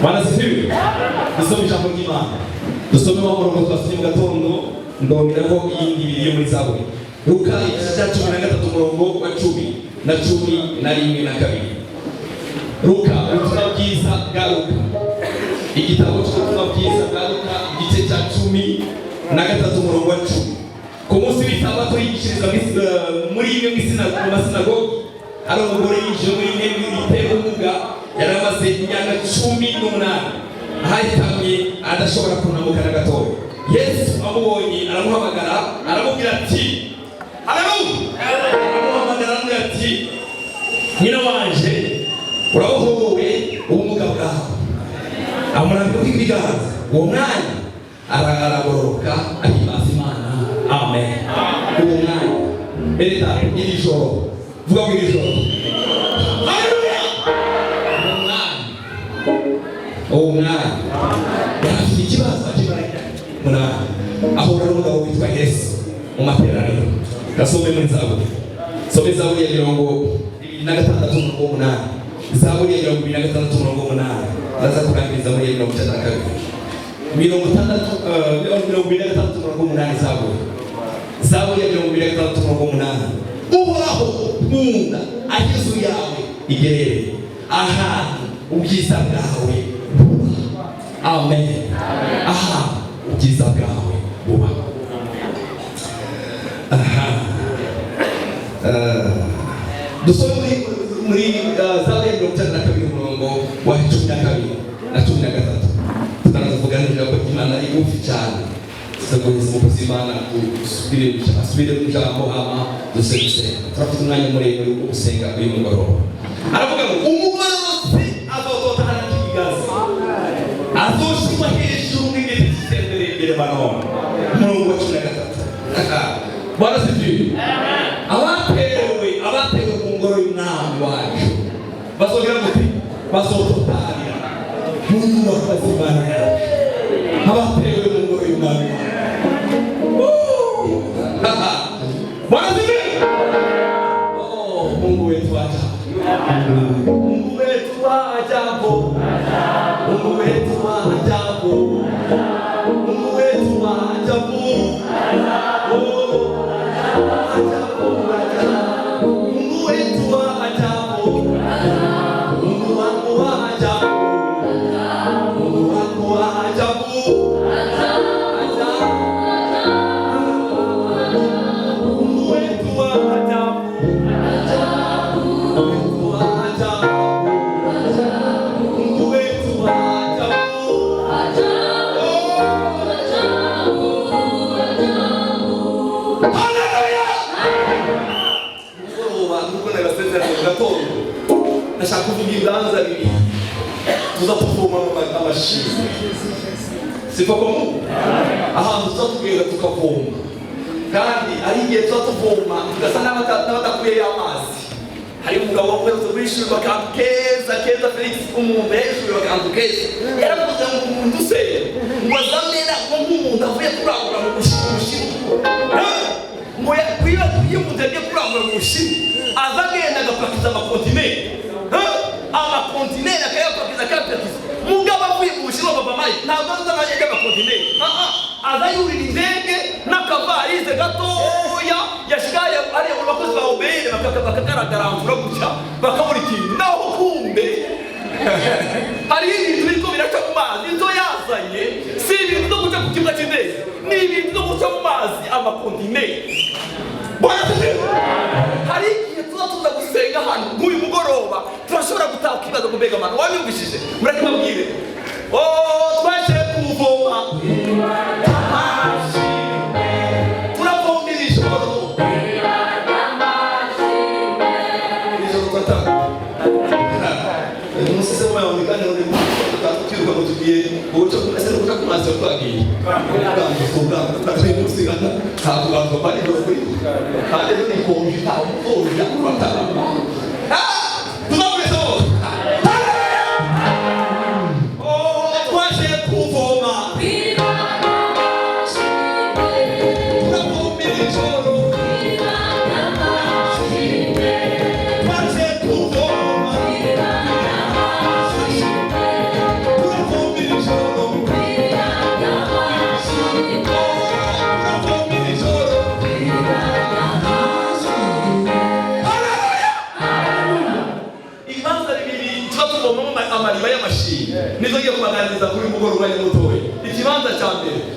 Bwana asifiwe. Dusome ijambo ry'Imana, dusome wa murongo twasomye mu gatondo, ndongeraho iyindi ibiri yo muri Zaburi. Luka igice cya 13, umurongo wa 10 na 11 na 2. Luka, ubutumwa bwiza bwa Luka, igitabo cy'ubutumwa bwiza bwa Luka, igice cya 13, umurongo wa 10. Ku munsi w'Isabato yigishiriza muri imwe mu masinagogi. Hari umugore yinjiye muri imwe itera ubumuga, yari amaze imyaka 18 ahahitamye, adashobora kunamuka na gatoya. Yesu amubonye aramuhamagara, aramubwira ati, haleluya, aramuhamagara aramubwira ati: "Nyina wanje, urabohowe ubumuga bwawe." Amurambika ibiganza, uwo mwanya aragororoka, ahimbaza Imana. Amen. Uwo mwanya, bene Data, iri joro, vuga ngo iri joro, haleluya. Uwo mwanya, uwo mwanya yari afite ikibazo akimara 8, ahura n'umugabo witwa Yesu mu materaniro. Gasome muri Zaburi, some Zaburi ya 26, umurongo w'umunani. Zaburi ya 26, umurongo w'umunani. Ndaza kurangiriza muri ya 92, 60, 26, umurongo w'umunani. Zaburi ya 26, umurongo w'umunani: "Uhoraho, nkunda aho inzu yawe igerereye, ahantu ubwiza bwawe buba." Amen. Ahantu ubwiza bwawe buba. Aha. Dusome muri Zaburi ya 92, umurongo wa 12 na 13. Tutanavuga n'ijambo ry'Imana rigufi cyane. Tuzaguheza umukozi w'Imana, dusubire, asubire mu ijambo, hama duse gusenga. Turafite umwanya muremure wo gusenga uyu mugoroba. Aravuga ngo umugororotsi azototahana nk'ikigazi, azoshirwa hejuru nk'igiti cy'isenderi i Lebanoni. Umurongo wa 13. Bwana asifiwe. Abatewe mu ngoro y'umwami wacu bazogira gute? Bazototaharira mu nyubako z'Imana yacu. Abatewe mu ngoro y'umwami wacu. Woo! Bwana asifiwe. Oh, Mungu wetu wa ajabu. Mungu wetu wa ajabu. Mungu wetu wa ajabu. Mungu wetu wa ajabu. Oh, ajabu, ajabu. Mungu wetu wa ajabu. Mungu wangu wa ajabu. Mungu wangu wa ajabu. Ajabu. Mungu wetu wa ajabu. Mungu wetu wa ajabu. Mungu wetu wa ajabu. Oh. Haleluya! Mugoroba nubwo nabasezeranye mu gatondo, ndashaka kuvuga ibibanza bibiri tuza tuvoma amashimwe. Siko ko mu ahantu tuza tugenda tukavoma, kandi ari igihe tuza tuvoma tugasa n'abadakuyeyo amazi. Hari umugabo waherutse guhishurirwa akantu keza keza, Felix, umuntu yahishuriwe akantu keza. Yaravuze ngo umuntu se ngo azamera ngo nk'umuntu avuye kurangura mu Bushinwa, ngo iyo umuntu yagiye kurangura mu Bushinwa, aza agenda agapakiza amakontineri, amakontineri akayapakiza, akayapakiza. Mugabo avuye mu Bushinwa, papa Mayi, ntabwo aza ajya amakontineri, aza yurira indege n'akavarize gatoya. Yashika hariya mu bakozi ba obeyere, bakagaragaramvura gutya, bakabura ikintu. Naho kumbe hariho ibintu biriko biraca mu mazi. Inzo yazanye si ibintu byo guca ku kibuga cy'indege, ni ibintu byo guca mu mazi, amakontineri. Bwana asifiwe. Hari igihe tuza tuza gusenga hano nk'uyu mugoroba, turashobora gutaha ukibaza ngo mbega mana, wanyumvishije? Mureke mbabwire. Oh, twaje kuvoma amashimwe, turavoma iri joro, iri joro turatanga. Uyu munsi se mwaonekana uri twiruka ngo tugiye guca ese guca ku mazi, twagiye ubwandu munsi nta kubanza bari ijoro kuri, kandi ejo ni konji, nta umukonji turatanga. Tuzamurese bose. Oh, twaje kuvoma, turavoma iri joro. Twaje kuvoma, turavoma.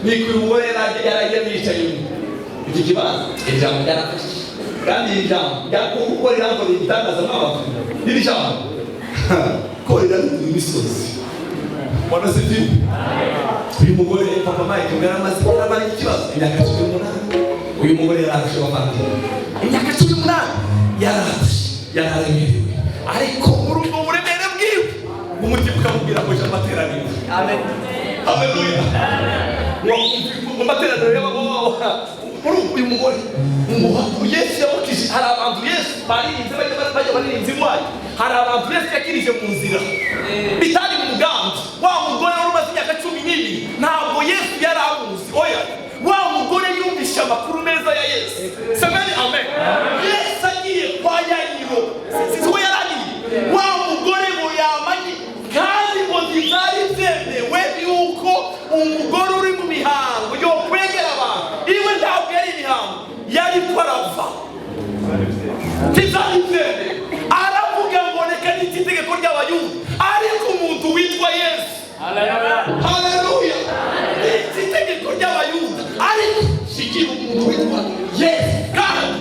Ni uyu mugore yaragiye yicaye iki kibanza. Ijambo ryarafashije, kandi iri jambo kuko rirankorera igitangaza mw'abantu. Iri jambo ko rirarutura imisozi. Bwana asifiwe. Uyu mugore, papa Mike, ngo yaramaze yaramara ikibazo imyaka 18. Uyu mugore yararushe, bavandimwe, imyaka 18 yararushe, yararemerewe. Ariko muri ubwo buremere bwiwe, umutima ukamubwira ngo jya amateraniro. Amen. Haleluya! Mu materaniro y'abagabo, muri uyu mugore ngo Yesu yamukije. Hari abantu Yesu baririnze, bajya baririnze indwayi. Hari abantu Yesu yakirije mu nzira bitari mu mugambi. Wa mugore wari umaze imyaka 12, ntabwo Yesu yari amuzi. Oya, wa mugore yumvishe amakuru meza ya Yesu. Semeni amen. Yesu agiye kwa Yayiro, si we yari agiye. Wa mugore ngo yamanye, kandi ngo ntibyari byemewe yuko umugore uri mu mihango yo kwegera abantu. Iwe ntabwo yari imihango, yari ko arava, ntibyari byemewe. Aravuga ngo reka n'iki itegeko ry'Abayuda, ariko umuntu witwa Yesu. Haleluya! N'iki itegeko ry'Abayuda, ariko shigira umuntu witwa Yesu. Kandi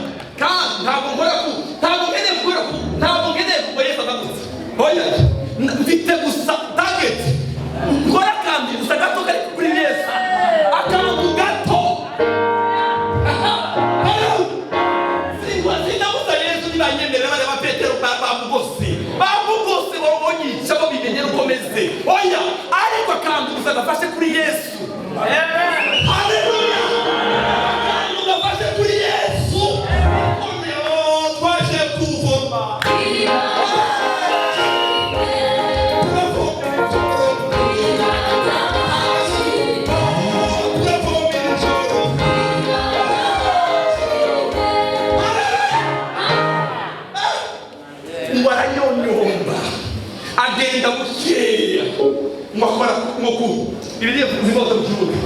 ntabwo nkora ku ntabwo nkeneye gukora ku ntabwo nkeneye kuko Yesu atagutse. Oya, mfite gusa target, nkora akantu gusa gato kari kuri Yesu, akantu gato. Sinabuza Yesu nibanyemerera. Bareba Petero, bamugose, bamugose, bonyica, babimenye uko meze. Oya, ariko akantu gusa gafashe kuri Yesu. Haleluya! Akantu gafashe kuri Yesu. Twaje kuvoma, turavomera ijoro, turavomera ijoro. Ngo aranyonyomba, agenda bukeya, ngo akora ngo ku ibiri zivoze mu kirundi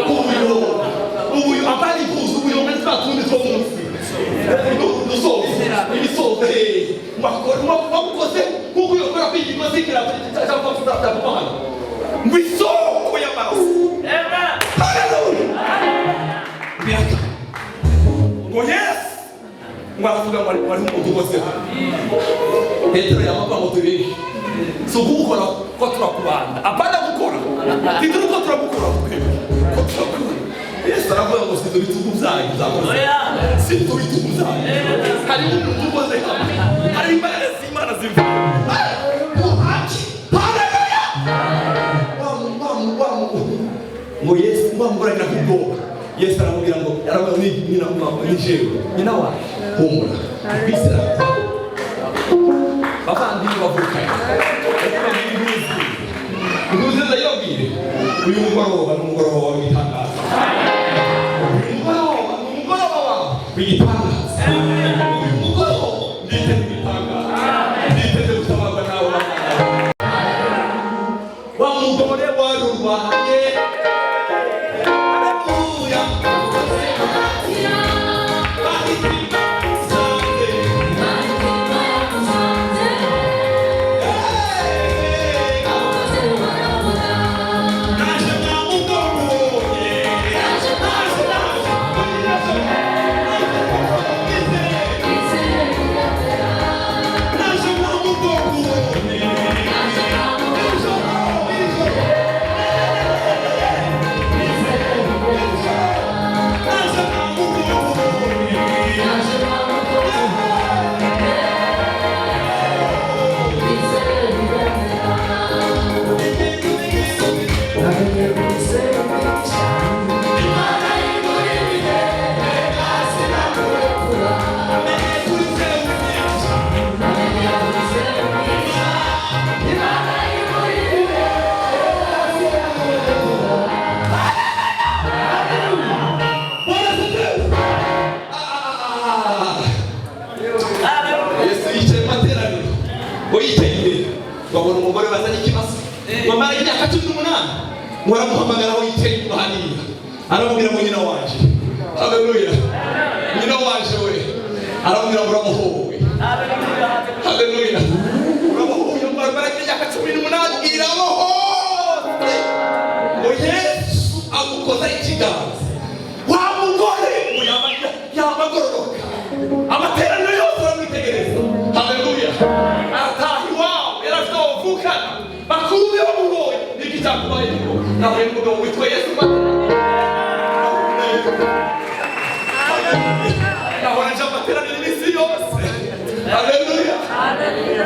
ubuyonga, ubuyo apana impuzu, ubuyonga ni twa tundi two munsi dusoza ibisoza. Ngo akora ngo wamukoze kuko uyokora kwiga zikira cyangwa cyangwa hano ngo isoko y'amaraso. Haleluya! Biraka ngo Yesu ngo aravuga ngo ari umuntu ukozeho. Petero yamavuga ngo tubiri si ukugukora ko turakubanda, apana gukora, ntituri ko turagukora twebwe ko turakubanda. Yesu aravuga ngo si ibitugu byanyu byakoze, si ibitugu byanyu, harimo umuntu ukoze hamwe, hari imbaraga z'Imana zivuga. Haleluya! Wa wa wa ngo Yesu wa mugore agira kubwoba. Yesu aramubwira ngo, aravuga ni nyina, ni jewe nyina wawe, humura, kwizera kwawe. Bavandimwe bavukanye, inkuru nziza yababwire. Uyu mugoroba ni umugoroba w'igitangaza. Uyu mugoroba ni umugoroba w'igitangaza. Uyu mugoroba nditeze igitangaza, nditeze gutabarwa nawe. Wa mugore wari urwaye, haleluya, bahita. Naje mwamugoroye, naje, naje, naje mwamugoroye. Ijoro, ijoro, naje mwamugoroye. Bwana asifiwe. Ah! Yesu yicaye mu materaniro, ngo yicaye imbere, babona umugore bazanye ikibazo ngo amara imyaka 18. Ngo aramuhamagara aho yicaye inyuma hariya, aramubwira ngo nyina wanje, haleluya, nyina wanje we, aramubwira ngo uramuhowe. Haleluya! Uramuhowe. Ngo amara imyaka 18, irabohotse. Ngo Yesu amukoza ikiganza. Ikiganza wa mugore ngo yamagororoka, amateraniro yose aramwitegereza. Haleluya! Arataha iwabo, yari afite aho bavukana, bakuru be bamubonye: "Niki cyakubayeho?" "Nahuye n'umugabo witwa Yesu, nahora nja amateraniro iminsi yose." Haleluya!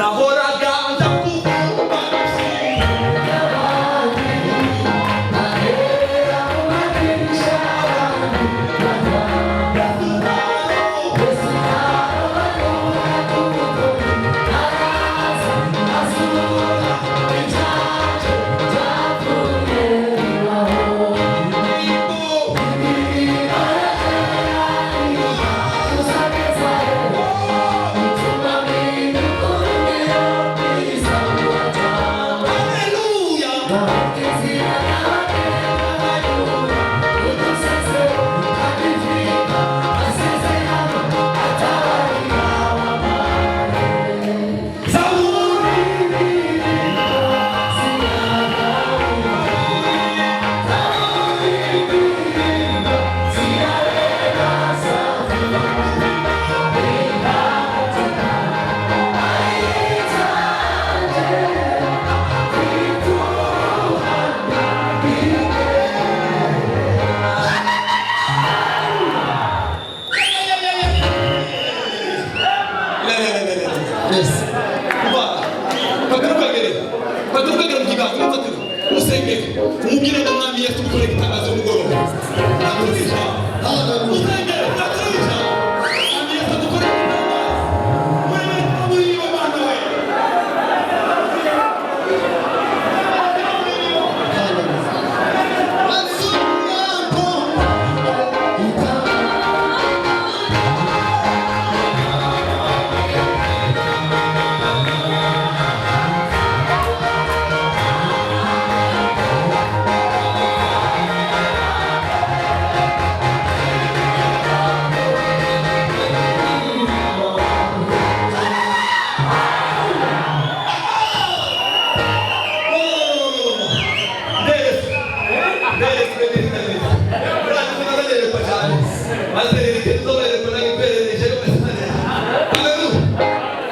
Nahoraga nja kuvuma. Haleluya! Zaburi. Yes. Kuba fatira ukagere mu kiganza, umufatire, usengere, umubwire ngo: "Mwami Yesu, ukore igitangazo mugoroba." Hallelujah. Usengere, fatira ijambo: "Mwami Yesu, dukore igitangazo muri muri iyo Mana we."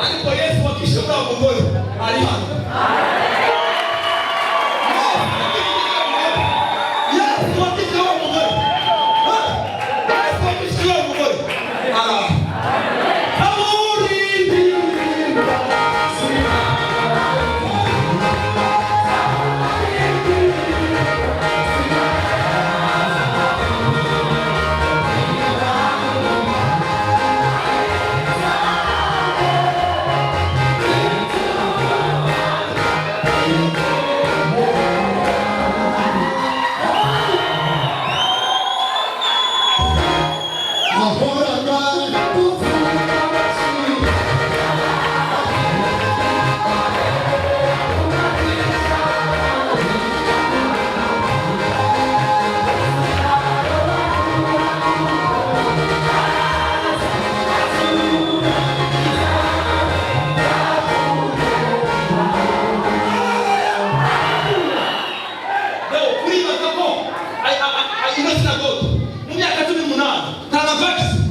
Ariko Yesu wakishe muri abo mugore ari hano. Yesu wakishe wa mugore, Yesu wakishe wa mugore araha. Aburi. Leo kuribaza ko ino sinagoge mu myaka 18 nta na vaccine.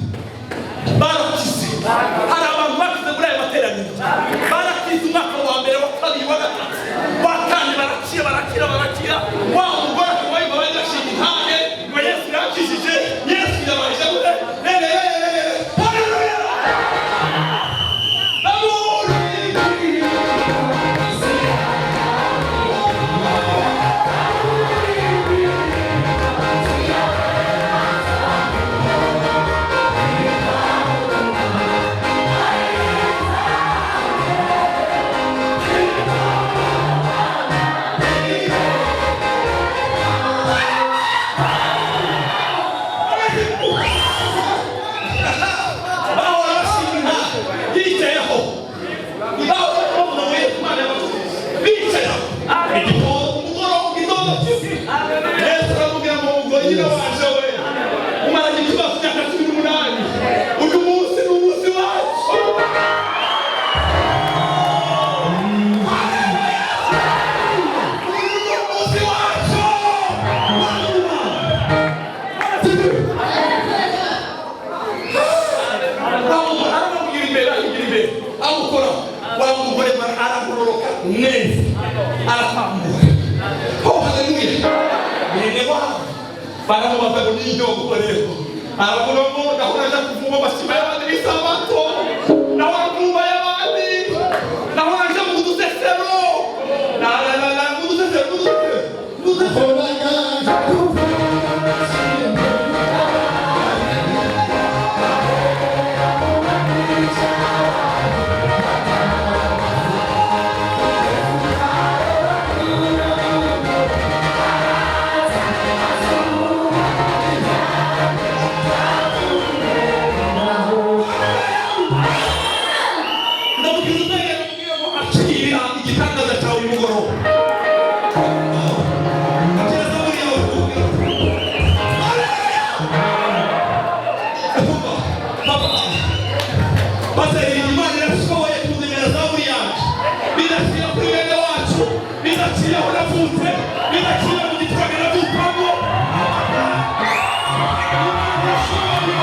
Neza aratambuka. Oh, haleluya! Bene wabo baramubaza ngo n'ibyo gukoreho, aravuga ngo ndahora aja kuvuma amashima y'abandi b'isabato, ndahora mvuma y'abandi, ndahora nja mu dusesero, na na na na mu dusesero, mu dusesero, mu dusesero. Ndamubwira ubwenge, ndamubwira ngo akira igitangaza cyawe uyu mugoroba. Akira zaburi yawe uyu mugoroba. Papa, papa, pasiteri, Imana irashoboye kundemera zaburi yanjye bidacira kuri bene wacu, bidacira aho navutse, bidacira mu giturage navukamo. Imana irashoboye.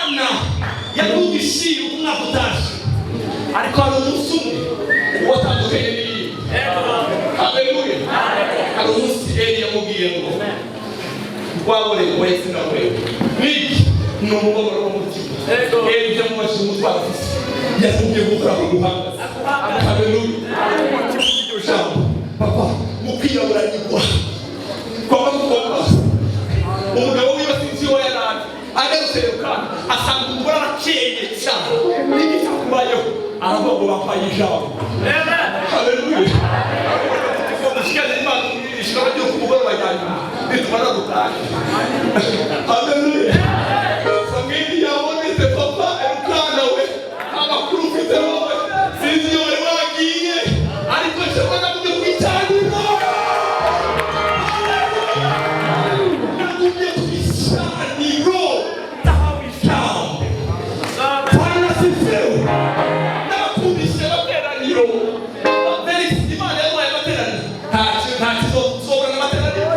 Ana yavugishiye uko umwaka utashe, ariko hari umunsi umwe watandukanye n'iyindi. Haleluya! Hari umunsi Eli yamubwiye ngo waborewe, we sinaborewe. Niki ni umubabaro w'umutima. Eli yamubajije umutwaro afise, yasabye gukora ku guhanga. Haleluya! Iryo jambo, papa, mu kwiraburanyigwa kwaba kugomba umugabo wiwe, sinzi uwo yari ari, agarutse Yokana asanga umugore arakeye cyane. N'iki cyakubayeho? Aravuga ngo bampaye ijambo. Haleluya! Mushikane Imana ishobora ryo ku mugoroba rya nyuma nitumara gutaha. Haleluya! Samweli yabonetse. Papa Elukana we, amakuru ufite wowe, sinzi iyo wari wagiye, ariko nshobora kujya kwicanira. Nagumye ku gicaniro, ndahawe ijambo. Bwana asifiwe! Nakundishije amateraniro. Felix, Imana yaduhaye amateraniro, ntacyo nta kizobura n'amateraniro,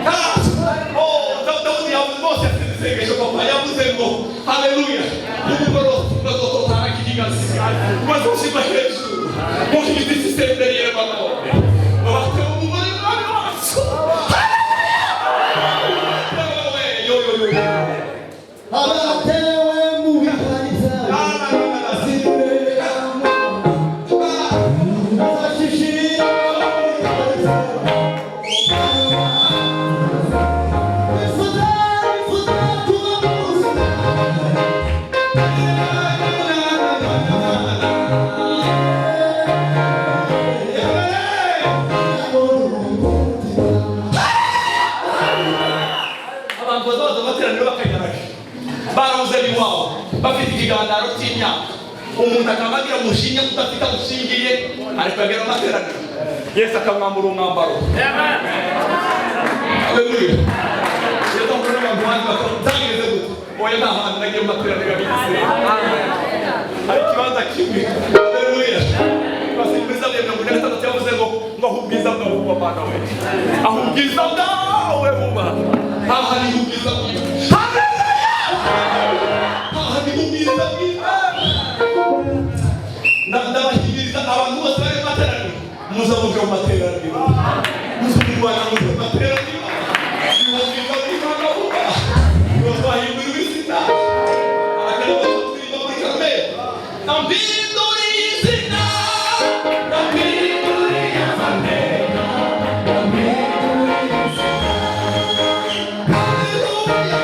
ntacyo. Oh, Dawudi yavuze, Mose yasize isengesho, papa yavuze ngo haleluya, umugoroba bazototara ikigazi, bazoshirwa hejuru nk'igiti cy'isenderi y'Lebanoni, batewe umugore w'umwami wacu. Yo, yo, yo, yo. Abatewe mu biganza azashishira Abantu bazabaza amateraniro bakanyaraje, barabuze iwabo, bafite ikiganiro cy'imyaka, umuntu akaba agira umushinga udafite aho ushingiye, ariko agera mu materaniro Yesu akamwambura umwambaro. Haleluya! Iyo ndahura n'abantu bandi bakabyageze gute? Oya, nta hantu nagiye mu materaniro y'abisirayeli, hari ikibanza kimwe. Haleluya! Muri Zaburi ya 46 yavuze ngo aho ubwiza bwawe buba, Mana we, aho ubwiza bwawe buba, aha ni ubwiza bwiza. Haleluya! Aha ni ubwiza bwiza. Ndabahimiriza abantu bose bari mu materaniro, muza muve mu materaniro, muza mu Rwanda, muve mu materaniro, niho ubwiza bw'Imana buba, niho twahinduriwe izina. Akarimo turirimba muri Karumeli: Nampinduriye izina, nampinduriye amateka, nampinduriye izina. Haleluya!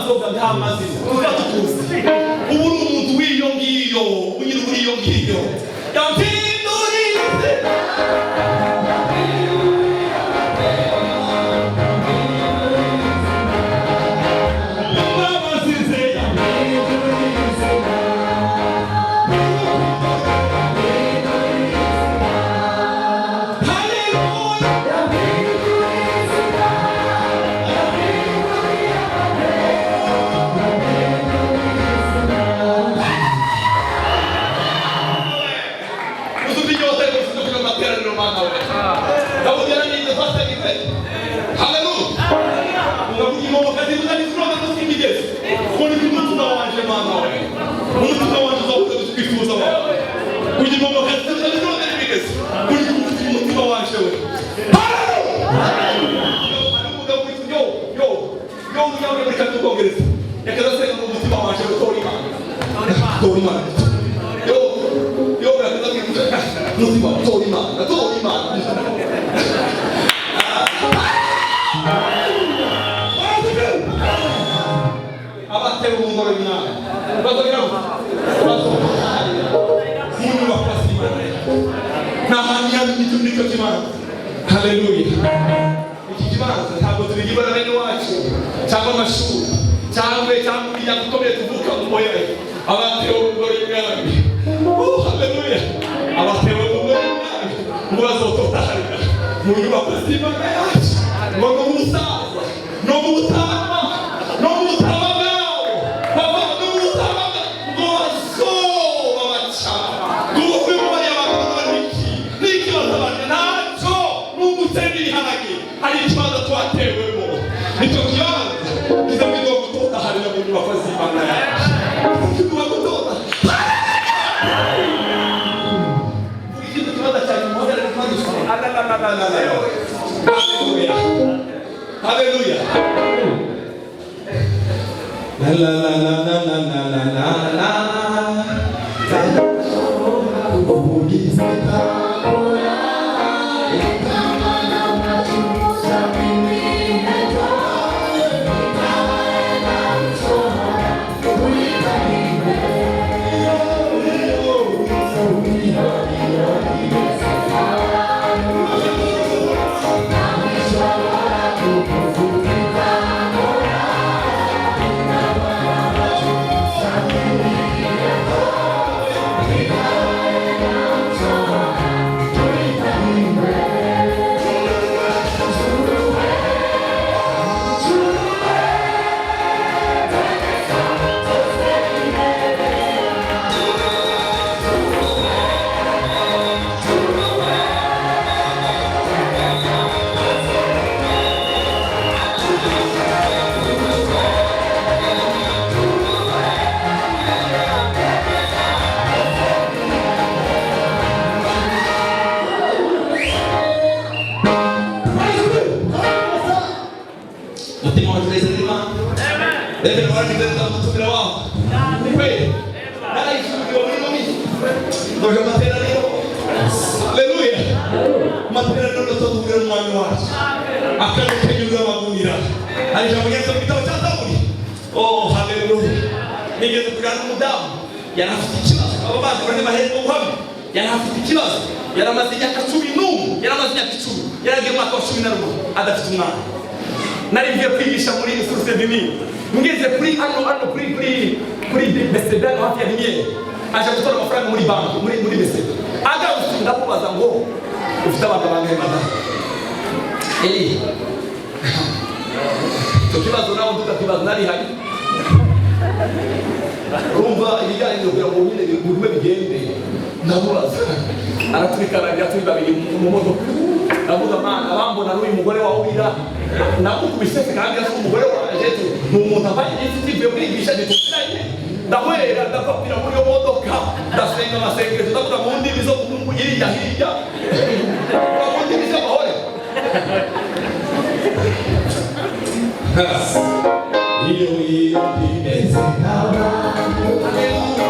Nzoga, nta mazina tuba tukuzi. Ubu uri umuntu w'iyo ngiyo, ubu nyine uri iyo ngiyo. Yampinduriye. Imbabazi ze. Haleluya. Uzuye inyota yo kuvuga amateraniro, Mana we. Dawudi yaranize fasitagite. Haleluya. Ukavuga imodoka zibuza n'izirota z'imigezi. Ngo ni umutima wanje, Mana we. Umutima wanje uzahuza twifuza wawe. Kugira imodoka zibuza n'izirota n'imigezi. Ngo ni umutima wanje we. Haleluya. Hari umugabo witwa yo yo yo umunyamerika muri Bwongereza. Yakaza asenga ngo umutima wanje utora Imana. Tora Imana. Yo yo yakaza umutima tora Imana, tora Imana. Abatewe mu ngoro y'Imana bazogira bazoharira mu nyubako z'Imana, nta hantu yaba nicyo nicyo kibanza. Haleluya. Iki kibanza ntabwo tubigibana bene wacu cyangwa amashuri cyangwa imiryango ikomeye tuvuka mu moya. Abatewe mu ngoro y'Umwami, oh haleluya, abatewe mu ngoro y'Umwami ngo bazototaharira mu nyubako z'Imana yacu, ngo no mu busaza, no mu butama, no mu butama bwabo bava no mu butama ngo bazoba bacana ngo bave mu bariya bantu bari iki n'ikibazo abantu ntacyo n'umuceri n'ibiharage. Hari ikibanza twatewemo, icyo kibanza kizabwirwa gutotaharira mu nyubako z'Imana yacu, kizabwirwa gutota. Ikintu kibanza cya nyuma uhagarare kandi usome. Haleluya, haleluya. La la la la la la la la la la. Mutima wacu unezerwa Imana. Rero barangiza gutumira waho kweli narayisubiriwe muri ino minsi ngoje amateraniro. Haleluya. Amateraniro ndatuhurira n'Umwami wacu akadukenyurira amagunira. Hari ijambo ryanditse mu gitabo cya Zaburi. Oh haleluya. Nigeze kuganira n'umudamu yari afite ikibazo. Abo bana bane baherwa ubuhamya. Yari afite ikibazo, yari amaze imyaka 11, yari amaze imyaka 10, yari agiye mu mwaka wa 11 adafite umwana. Nari mvuye kwigisha muri Source du Nil, ngeze kuri hano hano kuri BCB hano hafi ya Lumiere, aje gutora amafaranga muri banki muri BCB. Agarutse ndamubaza ngo ufite abana bangahe, madamu? Eli icyo kibazo nawe tukakibaza nari hari urumva ibiganiro kugira ngo nyine bigume bigende. Ndamubaza, araturikarangira turi babiri mu modoka. Ndavuga Mana bambona n'uyu mugore wawe urira namukubise kandi ari umugore wanjye tu ni umuntu ambaye igiti kivuye kwigisha ntituziranye. Ndahwera, ndapapira muri iyo modoka, ndasenga amasengesho, ndavuga mu ndimi zo hirya hirya, mu ndimi z'amahoro. Iyo iyo bimeze. Haleluya.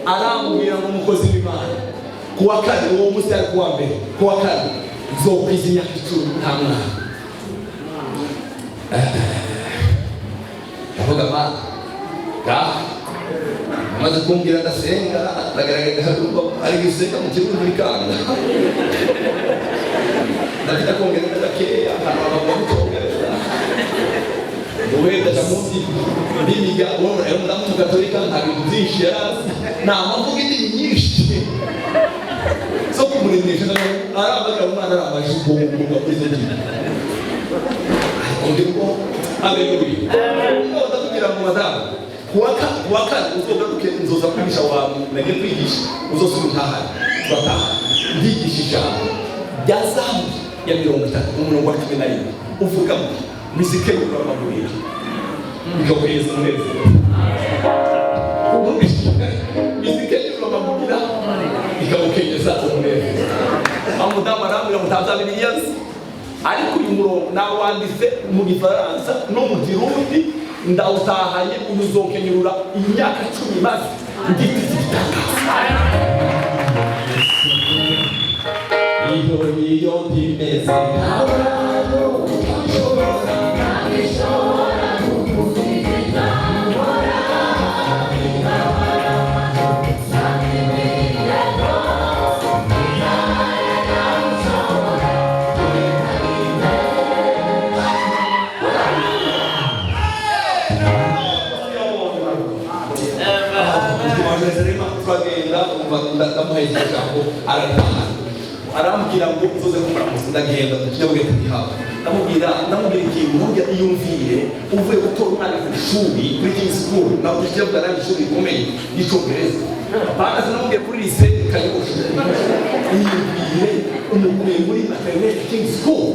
Arambwira ngo umukozi w'Imana, kuwa kane, uwo munsi ari kuwa mbere, kuwa kane nzokwiza imyaka 10 nta mwana. Ndavuga mana ngaha amaze kumbwira, ndasenga, ndagaragaza ari gusenga mu kirundi bikanga, ndafite kongereza gakeya, ahantu bakavuga mu cyongereza wenda munsi ndimiga. Wowe umudamu gatolika, nta bintu byinshi yarazi, nta mpamvu indimi nyinshi zo kumurimisha. Arambagira umwana arambaje ubwonko kuri izo ndimi, ariko ndi ngo haleluya. Ngo ndakubwira ngo madamu, kuwa kane uzogaruke, nzoza kwigisha wawe nagiye kwigisha, uzosubira utahane. Turataha, ndigisha ijambo rya Zaburi ya 30 umurongo wa 11 uvuga ngo mizike y'uramagurira bikakweza umunezero, mizike y'uramagurira ikagukenyeza umunezero. Aho umudamu arambwira ngo nta Bibiliya nzi, ariko uyu murongo nawanditse mu Gifaransa no mu Kirundi, ndawutahanye, uzokenyurura imyaka 10 maze nditize igitangaza. Iyo niyo ndimeze nk'abantu. Turagenda, ndamuhaye iryo jambo, arataha, arambwira ngo uzoze kumuramutsa. Ndagenda mu kinyabwenge ntihawe, ndamubwira ikintu, ndamubwira: iyumvire uvuye gutora umwana ku ishuri, kuri King School, nawe kinyabwenge ari ishuri rikomeye ry'icyongereza bagaze, namubwiye kuri lycée Kanyosha. Iyumvire umukuye muri maternelle King School,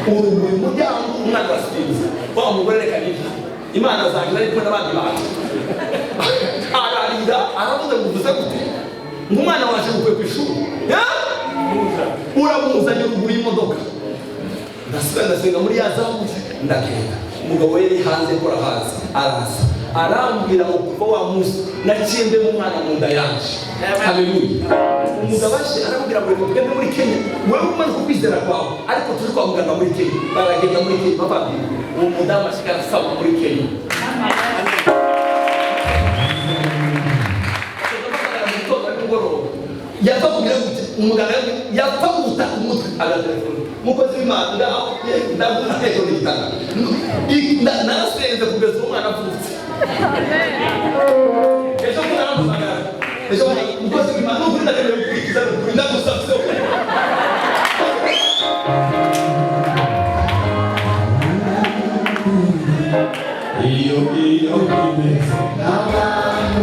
uruguye umuryango, umwana arasinze, wa mugore reka nibyo Imana zanjye ari kumwe n'abandi bantu. Ararira, aravuze ngo uvuze gute? Ngo umwana waje mukuye ku ishuri uramuzanye ruguru y'imodoka. Ndasubira ndasenga muri ya zamu, ndagenda. Umugabo we yari hanze akora hanze, araza arambwira ngo kuva wa munsi naciye mbe mu mwana mu nda yanje. Haleluya. Umugabo aje aramubwira ngo reka tugende muri Kenya, wewe umaze kukwizera kwawe, ariko turi kwa muganga muri Kenya. Baragenda muri Kenya, bavandimwe, uwo mudamu ashikara asaba muri Kenya. Yapfa kugira gute, umuganga yapfa guta umutwe, agatelefone: mukozi w'Imana, ngaho ndaguma hejuru y'igitanda, narasenze kugeza umwana avutse. Ejo bundi arampamagara, ejo bundi: mukozi w'Imana, nukuri ndakeneye gukurikiza, nukuri ndagusabye. Iyo bimeze nk'abantu.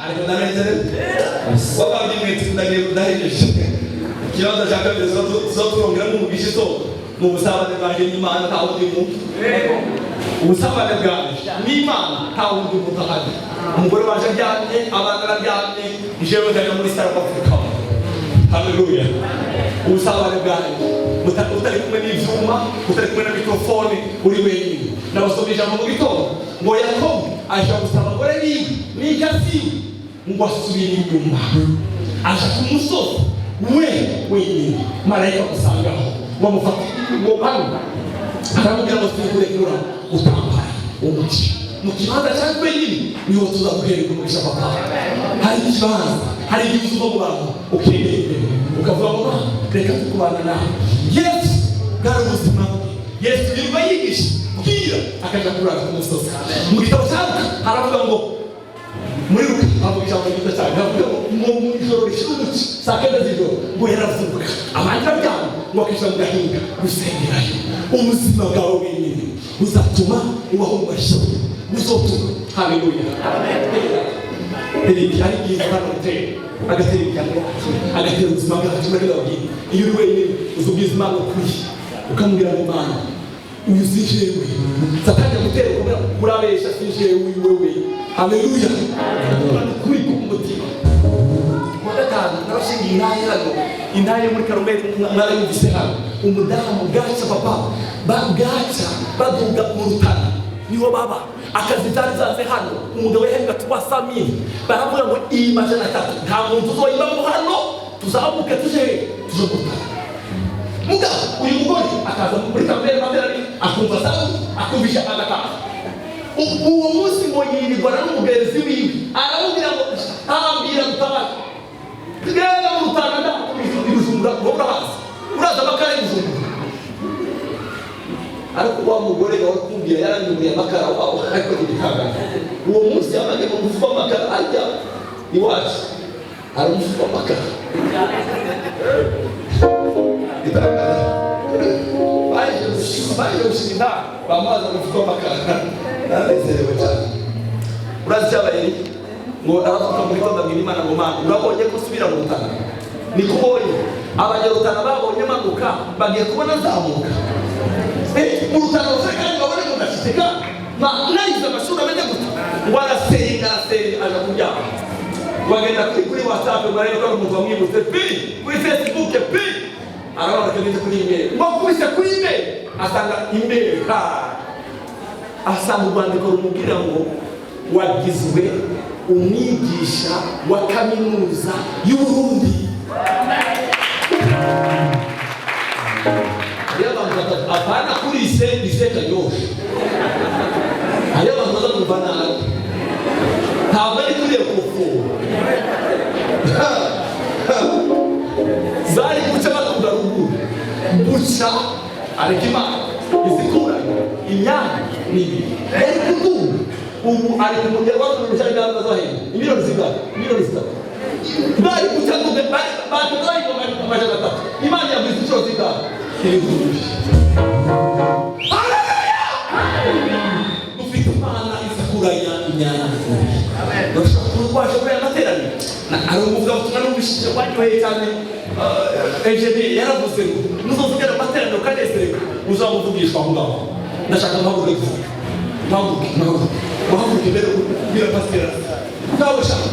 Ariko ndanezerewe, wababwiye mwete, ndagiye ndahejeje. Ikibazo cya kabiri tuza turongeramo umugisha isoko mu busabane bwanjye n'Imana, nta wundi muntu. Ubusabane bwanjye n'Imana, nta wundi muntu ahari. Umugore waje aryamye, abana baryamye, jewe ndajya muri saro bapfukama. Haleluya. Ubusabane bwanjye utari kumwe n'ivyuma, utari kumwe na mikrofone, uri wenyine. Nabasomye ijambo mu gitondo ngo Yakobo aja gusaba abagore biwe n'igasiwe, ngo asubire inyuma, aja ku musozi we wenyine, marayika amusangaho ngo amufate ngo hano, aramubwira ngo tukurekura utambara umugisha mu kibanza cya wenyine, niho tuza guhererwa umugisha. Papa, hari ikibanza, hari igihe uzuva mu bantu ukegera imbere ukavuga ngo: Mana, reka tukubana nawe. Yesu bwari ubuzima bwe. Yesu yirirwa yigisha bwira, akaja kurara ku musozi. Mu gitabo cya Luka haravuga ngo, muri Luka havuga ijambo ryiza cyane, havuga ngo mu ijoro rishira umuci, saa 9 z'ijoro, ngo yaravuga, abandi baryama. Ngo akisha mu gahinga gusengerayo. Ubuzima bwawe wenyine buzatuma ubaho mu mashuri, buzotuma. Haleluya! Hari igihe Satani agutera, agatera imiryango yacu, agatera ubuzima bwacu. Muri babwira, iyo uri wenyine uzubwiza Imana ukuri, ukamubwira ngo: "Mana, uyu si jewe." Satani agutera ukubwira: "Urabesha, si jewe uyu wewe." Haleluya! Ukuri ku mutima. Kuwa gatanu narashingiye intahe hano, intahe muri Karumeli mwarayumvise hano. Umudamu bwaca, papa, bwaca baduga mu Rutana niho baba. Akazi zari zanze hano, umugabo yahembwa 300 000. Baravuga ngo iyi 300 nta muntu uzoyibamo hano, tuzamuke tuje he? Tuje mu Rutana. Mugabo uyu mugore akaza muri Karumeli amateraniro, akumva sawu, akumvisha, agataha. Uwo munsi ngo yirirwana n'umugenzi wiwe, aramubwira ngo: "Hambira dutabare, tugenda mu Rutana." Nda i Bujumbura ngo urahazi, uraza amakara y'Ibujumbura. Ariko wa mugore wawe kumbwira yaranyuriye amakara wawe, ariko ntibitangaje, uwo munsi yamaze mu mufuka w'amakara ajya iwacu, hari umufuka w'amakara. Itangaza baje gushima intara, bamuhaza umufuka w'amakara. Naranezerewe cyane. Urazi icyabaye? Ngo aravuga muri gitondo, abwira Imana ngo: "Mana, urabonye ko usubira mu Rutana? Niko ubonye Abanyarutana babonye manuka, bagiye kubona nzamuka mu Rutana bose, kandi babone ngo ndashiteka narize amashuri ameze gutya." Ngo arasenga, arasenga, aja kuryama. Ngo agenda kuri WhatsApp ngo arebe ko ari umuntu wamwibutse pi, kuri Facebook pi, arabona ko ageze kuri email. Ngo akubise kuri email, asanga email, ha, asanga urwandiko rumubwira ngo wagizwe umwigisha wa Kaminuza y'Uburundi. Hariyo abantu batatu, apana kuri lycée Kanyosha. Hariyo abantu baza kumva nabi, ntabwo ari kuri ECOFO. Zari guca batunga ruguru, buca areka Imana izikuranye imyanya ni ibiri, yari kuduga. Ubu ari ku muryango wacu ingamba zahembwa miliyoni zingana, miliyoni 3. Bari guca duga batunga 300. Imana yaguze inshuro zingana ibihumbi. Haleluya! Dufite Imana izikuranya imyanya ibiri. Urashobora kuba waje muri aya materaniro. Hari umuvugabutumwa n'umubishije waryoheye cyane, enjeniyeri, yaravuze ngo muzovugana amateraniro ukanezererwa, uzamuvugishwa aho ngaho. Ndashaka muhaguruke kuvuga, muhaguruke, muhaguruke, muhaguruke mbere kubwira pasiteri nawe. Shaka